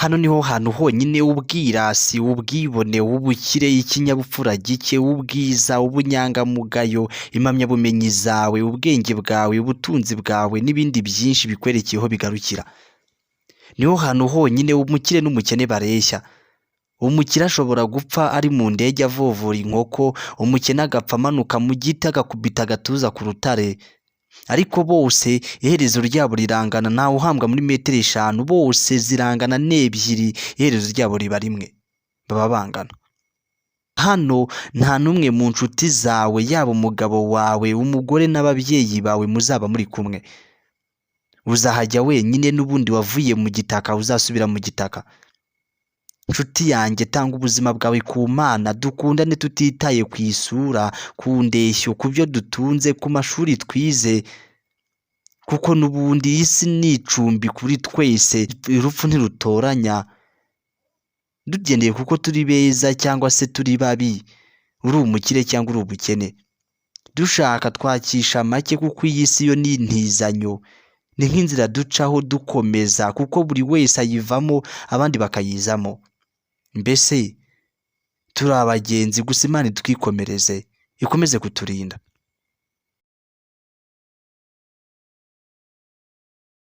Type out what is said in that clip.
Hano niho hantu honyine ubwirasi, ubwibone, ubukire, ikinyabupfura gike, ubwiza, ubunyangamugayo, impamyabumenyi zawe, ubwenge bwawe, ubutunzi bwawe n'ibindi byinshi bikwerekeyeho bigarukira. Niho hantu honyine umukire n'umukene bareshya. Umukire ashobora gupfa ari mu ndege avovora inkoko, umukene agapfa amanuka mu giti agakubita agatuza ku rutare. Ariko bose iherezo ryabo rirangana, ntawe uhambwa muri metero 5, bose zirangana n'ebyiri, iherezo ryabo riba rimwe, baba bangana. Hano nta n'umwe mu nshuti zawe, yaba umugabo wawe, umugore n'ababyeyi bawe muzaba muri kumwe. Uzahajya wenyine, n'ubundi wavuye mu gitaka uzasubira mu gitaka. Nshuti yanjye, tanga ubuzima bwawe ku Mana, dukundane tutitaye ku isura, ku ndeshyo, ku byo dutunze, ku mashuri twize, kuko n'ubundi isi ni icumbi kuri twese, urupfu ntirutoranya. Dugendeye kuko turi beza cyangwa se turi babi, uri umukire cyangwa uri ubukene. Dushaka twakisha make kuko iyi si yo ni intizanyo, ni nk'inzira ducaho dukomeza kuko buri wese ayivamo abandi bakayizamo. Mbese turi abagenzi gusa, Imana itwikomereze, ikomeze kuturinda.